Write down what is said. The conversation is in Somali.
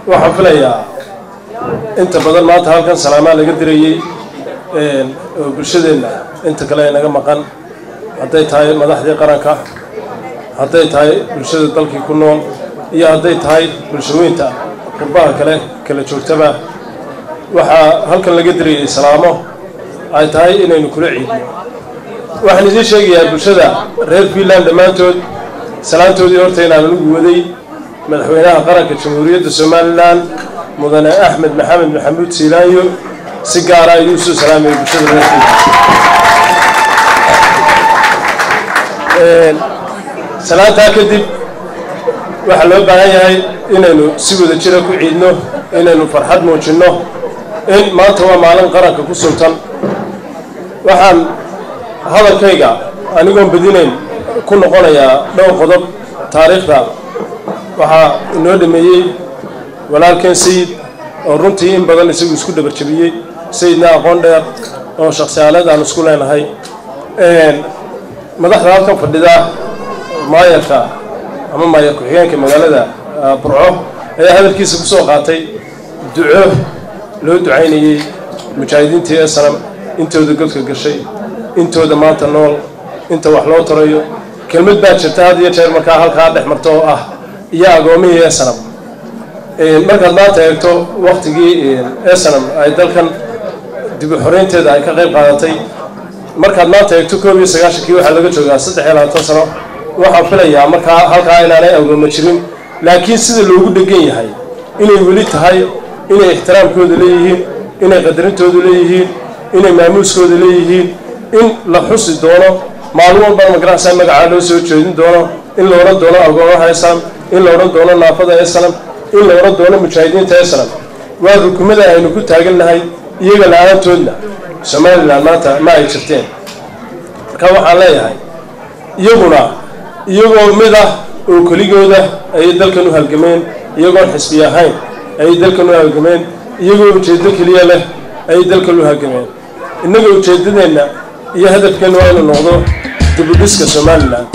Waxaan filayaa inta badan maanta halkan salaamaa laga dirayey oo bulshadeenna inta kale ay naga maqan, hadday tahay madaxdii qaranka, hadday tahay bulshada dalkii ku nool, iyo hadday tahay bulshaweynta qurbaha kale kala joogtaba. Waxaa halkan laga dirayey salaamo ay tahay inaynu kula ciidno. Waxaan idiin sheegayaa bulshada reer Finland dhammaantood salaantoodii horta inaan anugu waday madaxweynaha qaranka Jamhuuriyadda Somalilan, Mudane Axmed Maxamed Maxamuud Siilaanyo, si gaara ayuu usoo salaamayay bulshada reer Finland. Salaantaa kadib waxaa loo baahan yahay inaynu si wada jira ku ciidno, inaynu farxad muujinno in maanta waa maalin qaranka ku suntan. Waxaan hadalkayga anigoon badinayn ku noqonayaa dhowr qodob. Taariikhda waxaa inoo dhameeyey walaalkeen Sayid, oo runtii in badan isagu isku dhabarjabiyey. Sayidna aqoon dheer oo shaksiyaaleed aan isku leenahay. Madaxda halkan fadhida, maayarka ama maayar ku-xigeenka magaalada Burco ayaa hadalkiisa kusoo qaatay duco loo ducaynayey mujaahidiintii ee sanam, intooda godka gashay, intooda maanta nool, inta wax loo tarayo. Kelmad baa jirta had iyo jeer markaa halkaa dhex marto oo ah iyo agoomihii ee sanam. Markaad maanta eegto waktigii esanam ay dalkan dib u xoreynteeda ay ka qayb qaadatay, markaad maanta eegto 91-kii, waxaa laga joogaa 23 sano. Waxaan filayaa markaa halkaa inaanay agooma jirin, laakiin sida loogu dhegan yahay inay weli tahay, inay ixtiraamkooda leeyihiin, inay qadarintooda leeyihiin, inay maamuuskooda leeyihiin, in la xusi doono maalin walbana magaranaysaa magacaa loo soo jeedin doono, in la odhan doono agoomaha esanam, in la odhan doono naafada esanam, in la odhan doono mujaahidiinta esanam. Waa rukumada aynu ku taagannahay, iyaga la-aantoodna Somalilan maanta ma ay jirteen. Marka waxaan leeyahay iyaguna iyagoo mid ah oo keligooda ayay dalkan u halgameen, iyagoon xisbi ahayn ayay dalkan u halgameen, iyagoo ujeeddo keliya leh ayay dalkan u halgameen. Innaga ujeeddadeenna iyo hadafkeenna waa inuu noqdo dib u dhiska Somalilan.